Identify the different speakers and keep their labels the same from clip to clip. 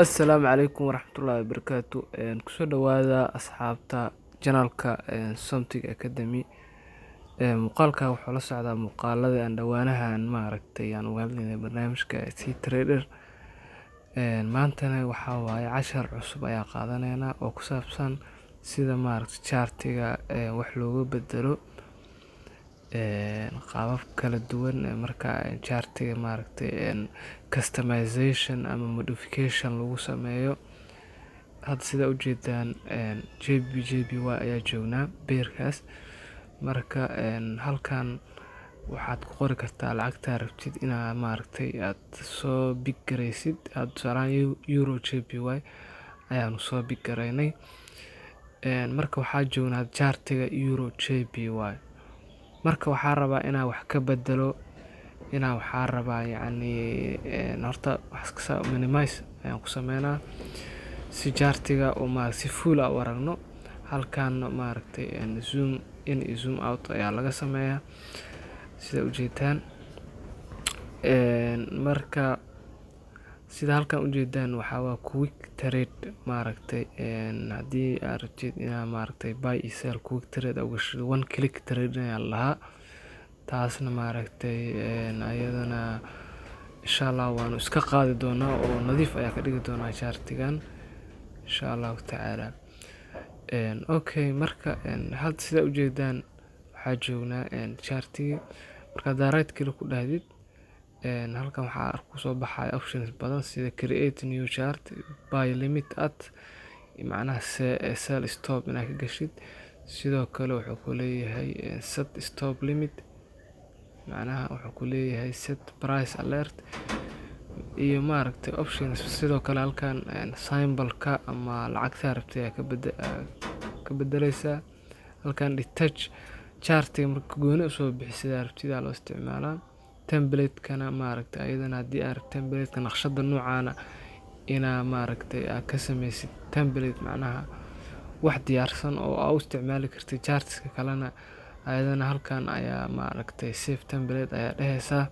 Speaker 1: Assalaamu calaykum waraxmatullaahi wabarakaatu. Kusoo dhawaada, asxaabta, channelka Something Academy. Muuqaalka wuxuu la socdaa muuqaalada aan dhowaanahan maaragtay aan uga hadlaynay barnaamijka cTrader. Maantana waxaa waaye cashar cusub ayaa qaadanaynaa oo ku saabsan sida maaragtay chartiga wax looga bedelo, qaabab kala duwan marka chartiga maaragtay customization ama modification lagu sameeyo. Hadda sida ujeedaan, GBP JPY ayaa joognaa pairkaas. Marka halkan waxaad ku qori kartaa lacagta rabtid inaa maaragtay aad soo pick garaysid. Hadda tusaalahaan Euro JPY ayaanu soo pick garaynay. Marka waxaa joognaa chartiga Euro JPY. Marka waxaa rabaa inaa wax ka bedelo, inaa waxaa rabaa yacni horta wax iska minimize ayaan ku sameynaa si chartiga oo ma si full ah u aragno. Halkan maaragtay zoom in iyo zoom out ayaa laga sameeyaa, sida ujeedaan. Marka sida halkan ujeedaan waxaa waa quick trade. Maaragtay haddii aad rabtid inaa maaragtay buy iyo sell quick trade uga gasho, one click trade ayaa la lahaa. Taasna maaragtay ayadana insha Allah waanu iska qaadi doonaa oo nadiif ayaa ka dhigi doonaa chartigan, insha Allahu tacaala. Okay, marka hadda sida ujeedaan waxaa joognaa chartigi. Marka haddaa right click ku dhahdid, halkan waxaa kusoo baxaya options badan sida create new chart, buy limit at macnaha sell stop inaad ka gashid. Sidoo kale wuxuu ku leeyahay set stop limit, macnaha wuxuu ku leeyahay set price alert iyo maaragtay options. Sidoo kale halkan symbolka ama lacagta rabtay ayaa ka bedeleysaa. Halkan detach chartiga marka gooni usoo bixisid rabtid aa loo isticmaalaa. Template-kana maaragtay ayadana haddii aad rabto template-ka naqshada noocaana inaa maaragtay aad ka sameysid template, macnaha wax diyaarsan oo aa u isticmaali kartid charts-ka kalena, ayadana halkan ayaa maaragtay save template ayaa dheheysaa.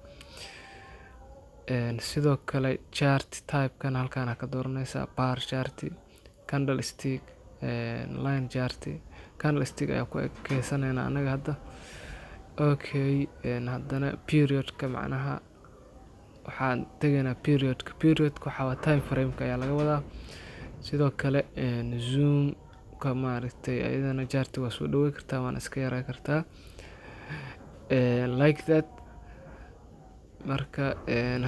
Speaker 1: Sidoo kale chart type-kana halkan ayaa ka dooraneysaa: bar chart, candlestick, line chart. Candlestick ayaa ku ekeysanayna anaga hadda. Okay, haddana period-ka, macnaha waxaan tegaynaa period-ka. Period-ka waxaa waa time frame-ka ayaa laga wadaa. Sidoo kale zoom-ka maaragtay ayadana chart waa soo dhaweyn kartaa, waana iska yareyn kartaa, like that. Marka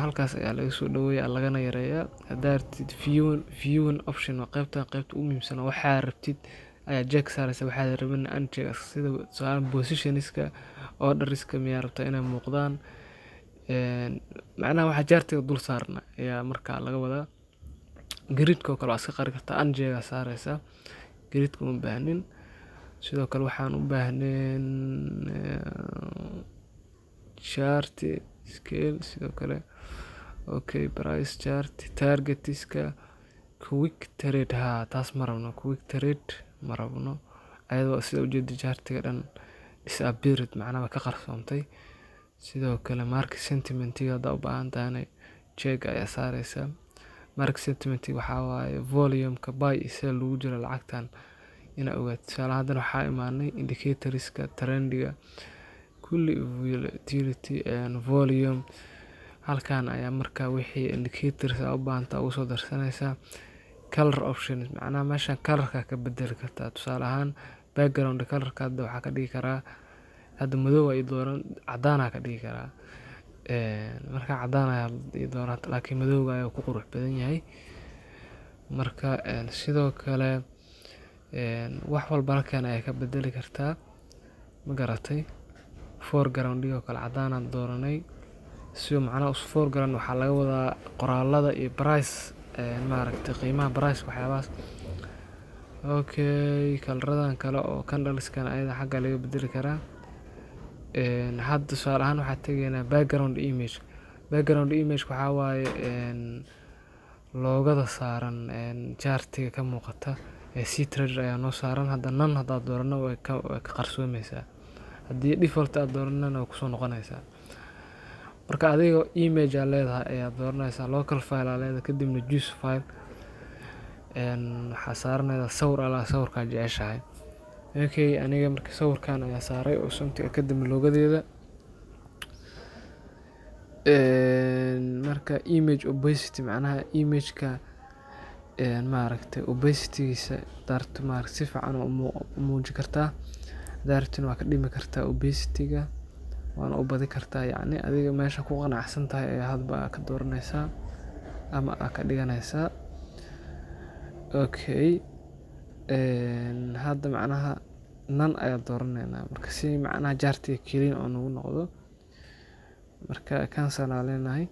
Speaker 1: halkaas ayaa laga soo dhaweeyaa lagana yareeyaa. Haddaa rabtid viewing option, waa qaybta ugu muhiimsan. Waxaa rabtid ayaa check saareysa, waxaad rabin uncheck. Sida tusaale positionska, orderska miyaa rabtaa inay muuqdaan, macnaha waxa chartiga dul saarna ayaa markaa laga wadaa. Gridka oo kale waa iska qari kartaa, uncheck aa saareysaa, gridka uma baahnin. Sidoo kale waxaan u baahnayn chart scale. Sidoo kale, okay, price chart targetiska, quick trade, haa, taas ma rabno. Quick trade ma rabno. Ayadoo sida ujeeda chartiga dhan disappeared, macnaha waa ka qarsoontay. Sidoo kale market sentiment-iga haddaa u baahan tahayna check ayaa saareysaa. Market sentiment waxaa waaye volume-ka buy iyo sell lagu jiro lacagtan inaa ogaato. Tusaale haddana waxaa imaanay indicatorska trendiga kulli, volatility, volume. Halkan ayaa marka wixii indicators aa u baahantahay ugu soo darsanaysaa. Color options, macnaha meeshan colorka ka bedeli kartaa. Tusaale ahaan background colorka hadda waxaa ka dhigi karaa, hadda madow aa ii dooran, cadaan aa ka dhigi karaa. Marka cadaan ayaa ii dooran, laakiin madowga ayaa ku qurux badan yahay. Marka sidoo kale wax walba halkan ayaa ka bedeli kartaa, ma garatay? Foreground oo kale cadaan aan dooranay si macnaha foreground waxaa laga wadaa qoraalada iyo price, maaragtay qiimaha price, waxyaabahaas. Okay, colorradan kale oo candleskan ayada xagga laga bedeli karaa. Hadda tusaale ahaan waxaa tegaynaa background image. Background image waxaa waaye logoda saaran chartiga ka muuqata ee cTrader ayaa noo saaran. Hadda none haddaa doorano, way ka qarsoomeysaa. Haddii default aad dooranana, way kusoo noqonaysaa. Marka adiga image aa leedahay ayaa dooranaysaa, local file aa leedahay, kadibna choose file. Waxaa saaranaysaa sawir alla sawirkaa jeceshahay. Okay, aniga marka sawirkan ayaa saaray oo Somti Academy logo-deeda. Marka image opacity, macnaha image-ka, maaragtay, opacity-giisa daarto, maaragtay, si fiican u muujin kartaa. Daartin waa ka dhimi kartaa opacity-ga, waana u badi kartaa. Yacni adiga meesha ku qanacsan tahay ayaa hadba ka dooranaysaa ama aa ka dhiganaysaa. Okay, hadda macnaha none ayaa dooranaynaa marka, si macnaha chart-iga clean oo nagu noqdo. Marka cancel aa leenahay.